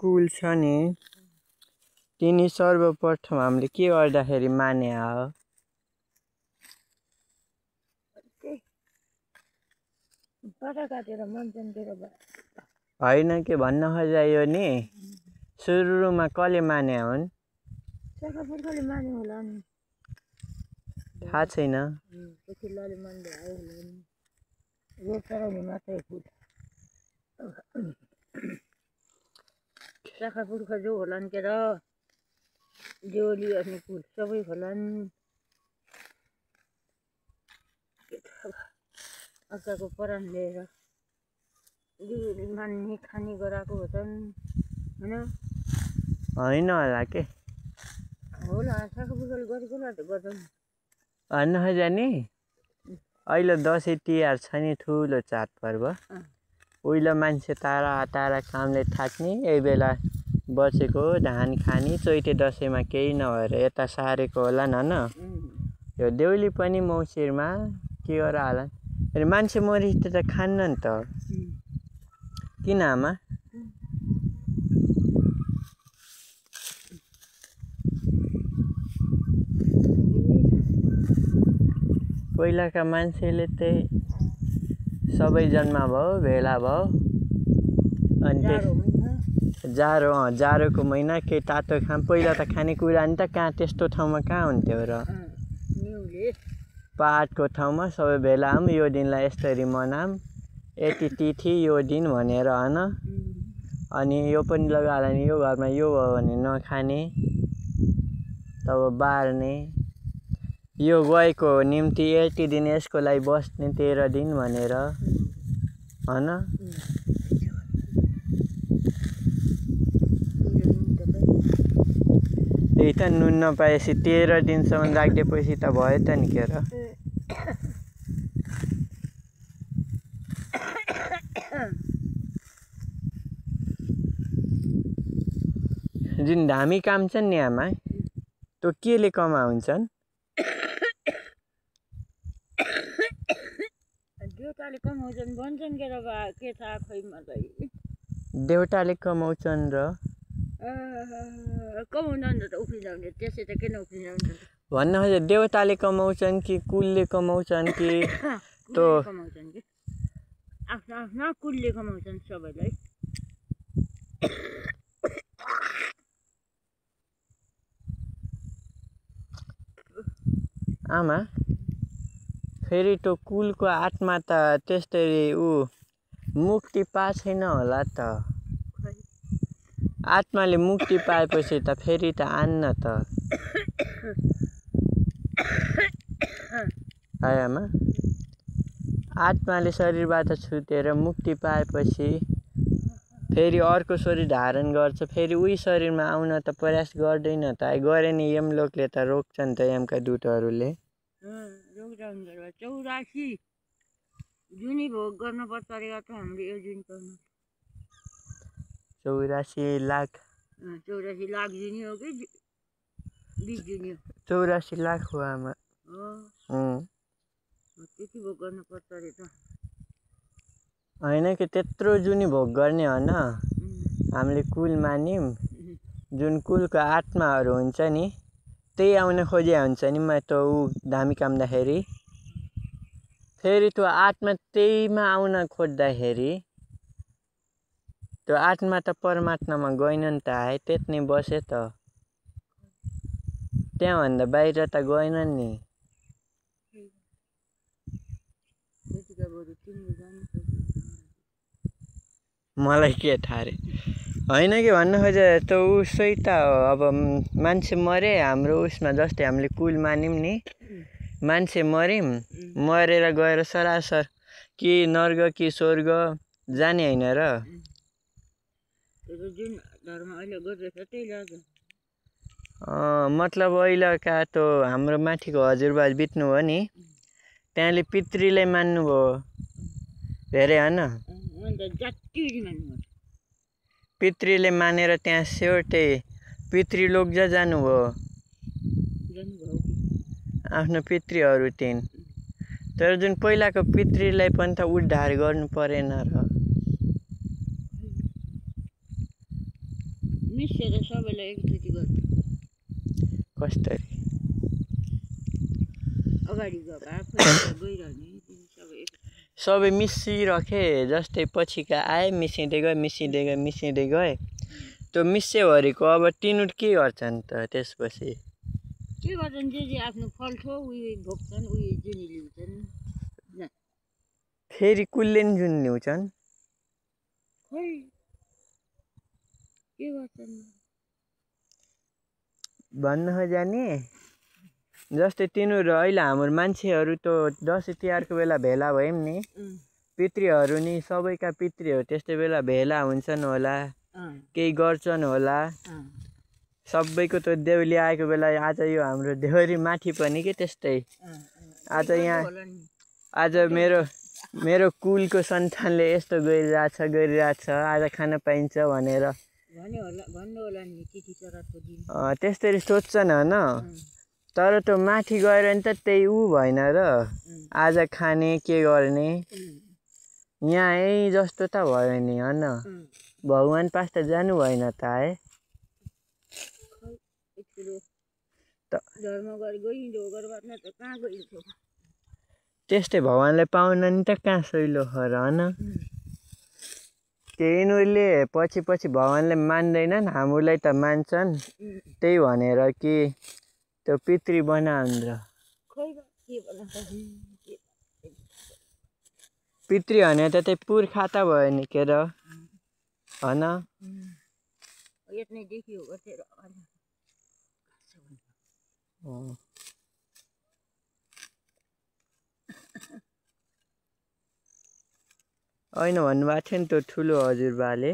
कुल छ नि तिनी सर्वप्रथम हामीले के गर्दाखेरि माने हो? होइन के भन्न खोजायो नि सुरुमा कसले माने हुन्? थाहा छैन। शाखा पुर्खा जो होलान् के र देउली अनि कुल सबै होलान्। अर्काको परान लिएर देउली मान्ने खाने गराएको होछन् होइन होला के होला। शाखा पुर्खाले गरेको होला त गर्छन् भन्न खोजा नि। अहिले दसैँ तिहार छ नि ठुलो चाडपर्व। उहिले मान्छे तारा तारा कामले थाक्ने यही बेला बसेको धान खाने चैते दसैँमा केही नभएर यता सारेको होला न। यो देउली पनि मौसिरमा के गर होला मान्छे मरेपछि त खान्न नि त। किन आमा? पहिलाका मान्छेले त्यही सबै जन्मा भयो भेला भयो अनि जाडोको महिना केही तातो पहिला त खानेकुरा नि त कहाँ त्यस्तो ठाउँमा कहाँ हुन्थ्यो र। पाहाडको ठाउँमा सबै भेला यो दिनलाई यसरी मनाम यति तिथि यो दिन भनेर होइन। अनि यो पनि लगाएर यो घरमा यो भयो भने नखाने तब बार्ने यो गएको निम्ति यति दिन यसको लागि बस्ने 13 दिन भनेर होइन। त्यही त नुन नपाएपछि 13 दिनसम्म राखिदिएपछि त भयो त नि के र। जुन धामी काम छन् नि आमा त्यो केले कमाउँछन्? देउताले कमाउँछन् भन्छन् के र के थाहा खै मलाई। देउताले कमाउँछन् र कमाउँछन् त उफ्रिँदाउने त्यसै त किन उफ्रिँदाउने भन्न खोजे देउताले कमाउँछन् कि कुलले कमाउँछन् कि त्यो कमाउँछन् कि आफ्नो आफ्नो कुलले कमाउँछन् सबैलाई। आमा फेरि त्यो कुलको आत्मा त त्यस्तरी मुक्ति पाएन होला त। आत्माले मुक्ति पाएपछि त फेरि त आन्न त है आमा। आत्माले शरीरबाट छुटेर मुक्ति पाएपछि फेरि अर्को शरीर धारण गर्छ। फेरि उही शरीरमा आउन त प्रयास गर्दैन त। गरे नि यमलोकले त रोक्छन् त यमका दूतहरूले। 84 जुनी भोग गर्न पर्छ अरे त हामीले यो जुन पर्नु 84 लाख 84 लाख जुनी हो कि 20 जुनी हो? 84 लाख हो आमा। त्यति भोग गर्न पर्छ अरे त। होइन कि त्यत्रो जुनी भोग गर्ने होइन। हामीले कुल मान्यौँ जुन कुलको आत्माहरू हुन्छ नि त्यही आउन खोजे हुन्छ नि म त्यो धामी काम्दाखेरि फेरि त्यो आत्मा त्यहीमा आउन खोज्दाखेरि त्यो आत्मा त परमात्मामा गएन नि त है त्यति नै बसे त। त्यहाँभन्दा बाहिर त गएन नि। मलाई के थाहा रे। होइन कि भन्न खोजे त उसै त हो। अब मान्छे मरे हाम्रो उसमा जस्तै हामीले कुल मान्यौँ नि मान्छे मऱ्यौँ मरेर गएर सरासर कि नर्क कि स्वर्ग जाने होइन र। मतलब अहिलेका त्यो हाम्रो माथिको हजुरबा बित्नु हो नि त्यहाँले पितृलाई मान्नुभयो धेरै होइन। पितृले मानेर त्यहाँ सेउटे पितृलोक जानुभयो आफ्नो पितृहरू तिन। तर जुन पहिलाको पितृलाई पनि त उद्धार गर्नु परेन र। मिसेर सबैलाई एकचोटि गर्नु कसरी अगाडि गइरहने सबै मिसिरखे जस्तै पछिका आए मिसिँदै गए त्यो मिसेभरिको अब टिनुट के गर्छन् त त्यसपछि के गर्छन् जे आफ्नो फल्छो उयो भोग्छन् उयो जुनी लिन्छन् फेरि कुलले नि जुन ल्याउँछन् खै के गर्छन् भन्न खोज्ने जस्तै तिनीहरू अहिले हाम्रो मान्छेहरू त दसैँ तिहारको बेला भेला भयौँ नि पितृहरू नि सबैका पितृहरू त्यस्तै बेला भेला हुन्छन् होला केही गर्छन् होला सबैको त देउली आएको बेला आज यो हाम्रो देउरी माथि पनि के त्यस्तै आज यहाँ आज मेरो कुलको सन्तानले यस्तो गरिरहेछ आज खान पाइन्छ भनेर त्यसरी सोध्छन् होइन तर त्यो माथि गएर नि त त्यही ऊ भएन र आज खाने के गर्ने यहीँ जस्तो त भयो नि होइन भगवान् पास त जानु भएन त है त्यस्तै भगवान्लाई पाउन नि त कहाँ सहिलो हो र होइन यिनीहरूले पछि भगवान्ले मान्दैनन् हाम्रोलाई त मान्छन् त्यही भनेर कि त्यो पितृ बनाउन् र पितृ भने त त्यही पुर्खा त भयो नि के र होइन होइन भन्नुभएको थियो नि त्यो ठुलो हजुरबाले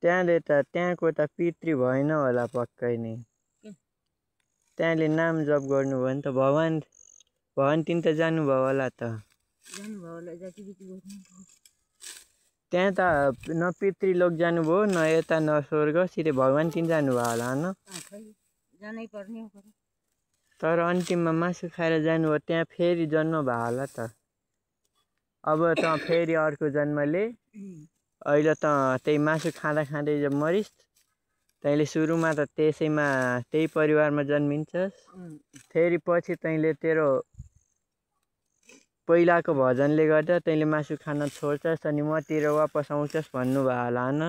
त्यहाँको त पितृ भएन होला पक्कै नै त्यहाँले नाम जप गर्नुभयो नि त भगवान् तिन त जानुभयो होला त त्यहाँ त न पितृलोक जानुभयो न यता न स्वर्ग सिधै भगवान् तिन जानुभयो होला होइन तर अन्तिममा मासु खाएर जानुभयो त्यहाँ फेरि जन्म भयो होला त अब त फेरि अर्को जन्मले अहिले त त्यही मासु खाँदै जब मरिस् तैँले सुरुमा त त्यही परिवारमा जन्मिन्छस् फेरि पछि तैँले तेरो पहिलाको भजनले गर्दा तैँले मासु खान छोड्छस् अनि मतिर वापस आउँछस् भन्नुभयो होला होइन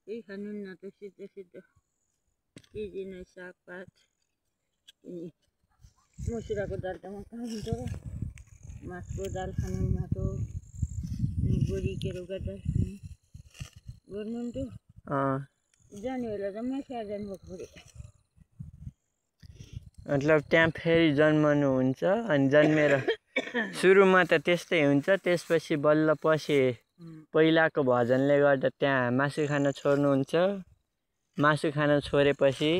केही खानुहुन्न त सिद्ध सिजिने सागपात मसुराको दाल त म कहाँ हुन्छ र मासुको दाल खानुहुन्न त बोरी केरोका दाल गर्नुहुन्थ्यो जाने बेला त मासु जानुभएको पऱ्यो मतलब त्यहाँ फेरि जन्मनु हुन्छ अनि जन्मेर सुरुमा त त्यस्तै हुन्छ त्यसपछि बल्ल पछि पहिलाको भजनले गर्दा त्यहाँ मासु खान छोड्नुहुन्छ मासु खान छोडेपछि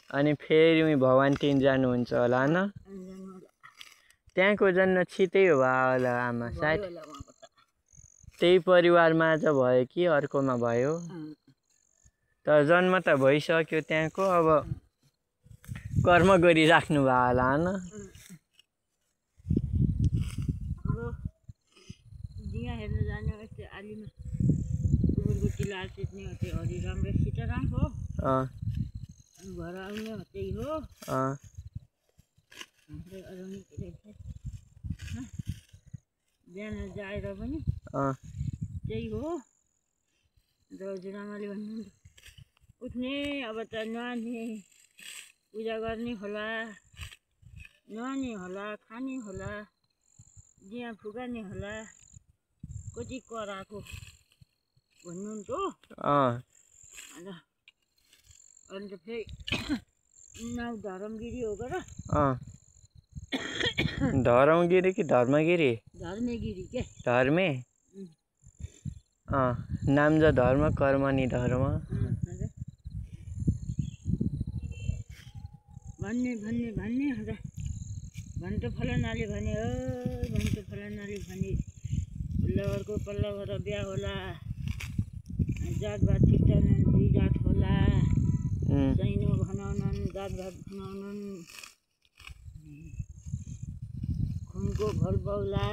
अनि फेरि भगवान् तिन जानुहुन्छ होला होइन त्यहाँको जन्म छिटै भयो होला आमा सायद त्यही परिवारमा आज भयो कि अर्कोमा भयो तर जन्म त भइसक्यो त्यहाँको अब कर्म गरिराख्नु भयो होला होइन हेर्नु जाने यस्तै आलीमा कुकुरको तिलार सिट्ने हो त्यो हरिराम र सीताराम हो घर आउने हो त्यही हो बिहान जाएर पनि त्यही हो हजुरआमाले भन्नुहुन्छ उठ्ने अब त नुहाने पूजा गर्ने होला नुहाने होला खाने होला दिया फुकाने होला कति कराएको भन्नुहुन्थ्यो अन्त फेरि नाउ धरमगिरी हो गर धरमगिरी कि धर्मगिरी धर्मेगिरी के धर्मे नाम ज धर्म कर्म नि धर्म भन्ने भन्छ फलानाले भने भन्छ फलानाले भने पल्लो पल्लो घर बिहा होला जातभात छिट्टाउनु दुई जात होला सैनो भनाउनु जातभात भनाउनु खुनको घर बाउला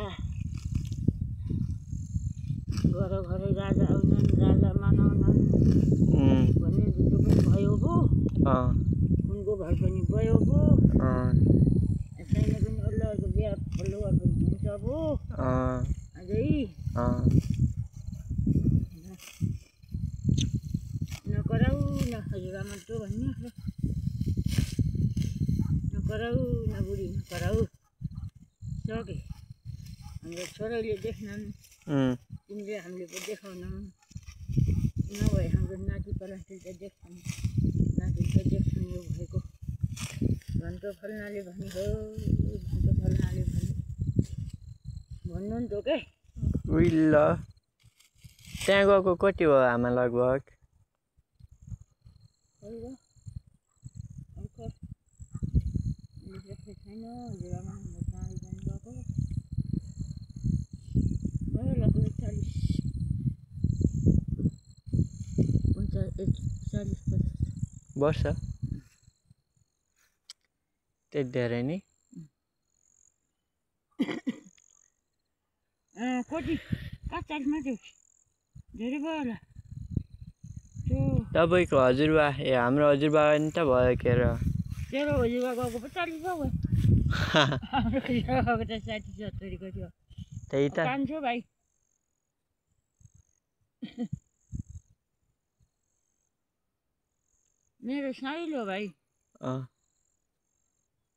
घर घरै राजा आउनन् राजा मनाउनन् भन्ने जुटो पनि भयो भो खुनको घर पनि भयो भो यसैले पनि अरूको बिहा फलोवर पनि हुन्छ भो अझै नकराउ न हजुरआमा त भन्ने नकराउ न बुढी नकराउ सके हाम्रो छोराले देख्नन् तिमीले हामीले पो देखाउनौँ नभए हाम्रो नाति परान्तीले देख्छन् नातिले देख्छन् यो भएको घन्टो फल्नाले भने हो घन्टो फल्नाले भने भन्नु नि त के उइल त्यहाँ गएको कति हो आमा लगभग छैन हजुरआमा चाँडै जानुभएको लगभग 40 वर्ष त्यति धेरै नि कति 40 मात्रै धेरै भयो होला तपाईँको हजुरबा ए हाम्रो हजुरबा नि त भयो के र तेरो हजुरबा गएको पो 40 भयो हाम्रो हजुरबा गएको त 60-70 को थियो त्यही त कान्छो भाइ मेरो साइलो भाइ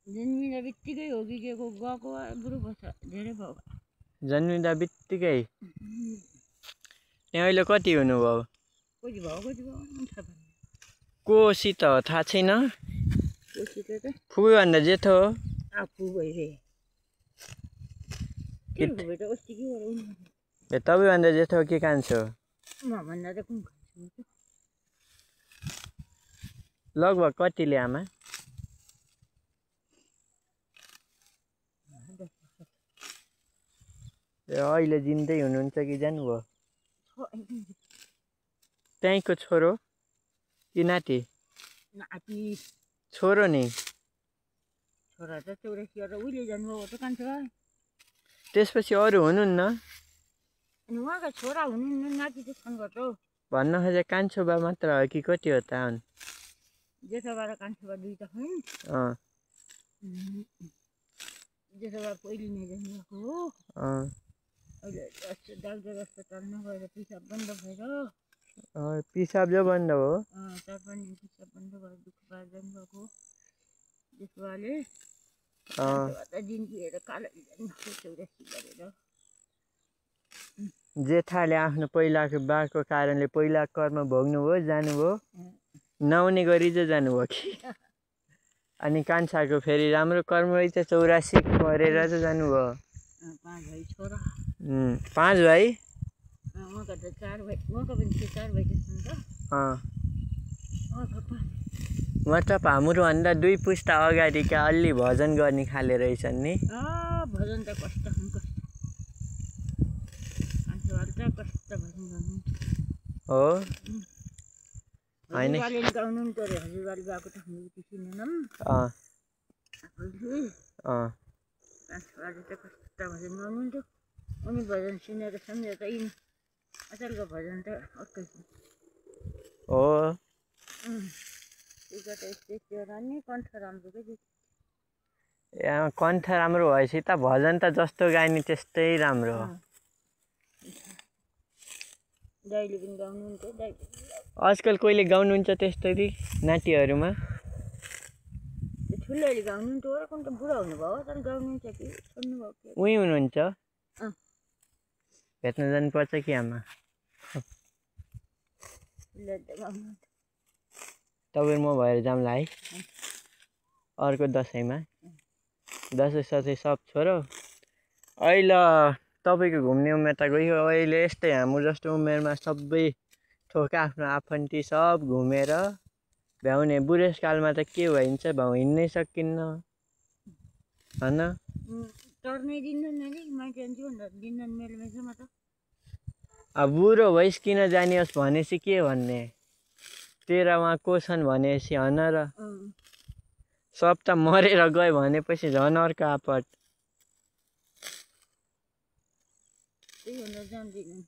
जन्मिँदा बित्तिकै हो कि के को गएको बुढो बस्छ धेरै भयो जन्मिँदा बित्तिकै यहाँ अहिले कति हुनुभयो कति भयो कोसित हो थाहा छैन कोसित त फुपूभन्दा जेठो हो आफू भइरे के भयो त अस्ति के गरौँ ए तपाईँभन्दा जेठो के कान्छो म भन्दा त कुन कान्छो लगभग कतिले आमा ए अहिले जिन्दै हुनुहुन्छ कि जानुभयो त्यहीँको छोरो कि नाति नाति छोरो नि छोरा त 84 र उहिले जानुभयो त कान्छो त्यसपछि अरू हुनुहुन्न अनि उहाँका छोरा हुनुहुन्न नाति त छन् गर्छ भन्न खोजे कान्छो बा मात्र हो कि कति हो त जेठो बा र कान्छो बा दुईटा हुन् जेठो बा पहिले नै जानुभएको हो अहिले डाक्टर अस्पतालमा गएर पिसाब बन्द भएर पिसाब जो बन्द हो 4-5 दिन पिसाब बन्द भएर दुःख पाएर जानुभएको जेठो बाले दिन पिएर कालो 84 गरेर जेठाले आफ्नो पहिलाको बाको कारणले पहिला कर्म भोग्नुभयो जानुभयो नआउने गरी चाहिँ जानुभयो कि अनि कान्छाको फेरि राम्रो कर्म रहेछ 84 गरेर चाहिँ जानुभयो 5 भाइ छोरा 5 भाइ उहाँका त 4 भाइ उहाँका पनि 4 भाइ छन् त म त हाम्रोभन्दा 2 पुस्ता अगाडिका अलि भजन गर्ने खाले रहेछन् नि भजन त कष्ट कष्ट भजन गर्नु हो हैन गाउनु नि पर्यो हजुरबाले गएको त हामीले सुनेनौँ कान्छोबाले त कष्ट भजन गाउनुहुन्थ्यो उनी भजन सुनेर सम्झेर त यिनी अचलको भजन त अर्कै हो कण्ठ राम्रो के कण्ठ राम्रो भएपछि त भजन त जस्तो गानी त्यस्तै राम्रो हो दाइले पनि गाउनुहुन्थ्यो दाइले आजकल कोहीले गाउनुहुन्छ त्यस्तै नाटीहरूमा ठुलोहरूले गाउनुहुन्थ्यो र कोही त बुढा हुनुभयो तर गाउनुहुन्छ कि छोड्नुभयो कि उही हुनुहुन्छ भेट्न जानुपर्छ कि आमा तपाईँ म भएर जाउँला है अर्को दसैँमा दसैँ ससैँ सब छोरो अहिले तपाईँको घुम्ने उमेर त गयो अहिले यस्तै हाम्रो जस्तो उमेरमा सबै ठोक आफ्नो आफन्ती सब घुमेर भ्याउने बुढेसकालमा त के भइन्छ भाउ हिँड्नै सकिन्न होइन अब बुढो भइस किन जानियोस् भनेपछि के भन्ने तेरा उहाँ को छन् भनेपछि होइन र सब त मरेर गयो भनेपछि झन् अर्को आपत त्यही भनेर जान्दिनँ